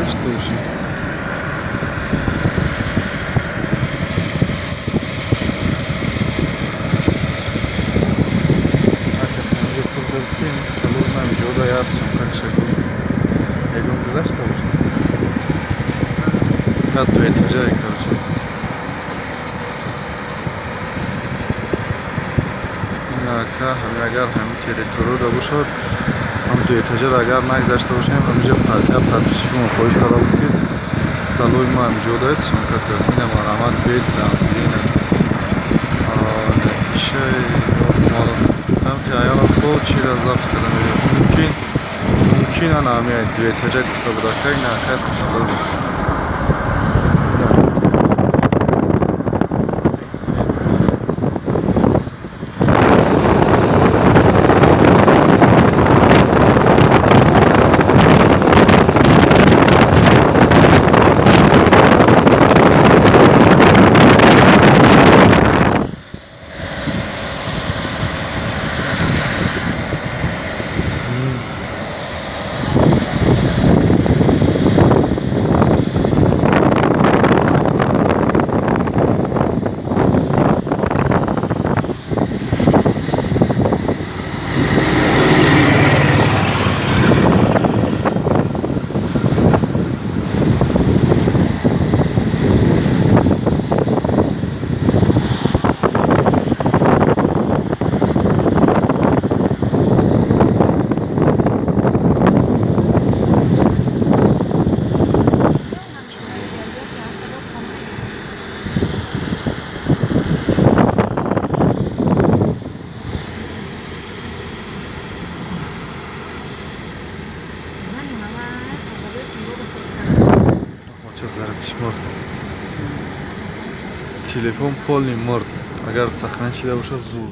Гузашта бошем. Ягон гузашта бошад. Ду этажа, короче. Агар ҳамин территорияда бошад, ҳам ду этажаро агар нагузашта бошем, ҳаминҷо подписчики мо хоҳиш карда буд, ки столои мо ҳаминҷода аст, съёмка кунед. Ина марҳамат, биёед, ина ҳам то чира запись карда мерем. Мумкин ана ҳамин ду этажа гуфта буда, ка ина ака столои мо. Телефон полный мурд. Агар сохранить шуда бошад, зуд.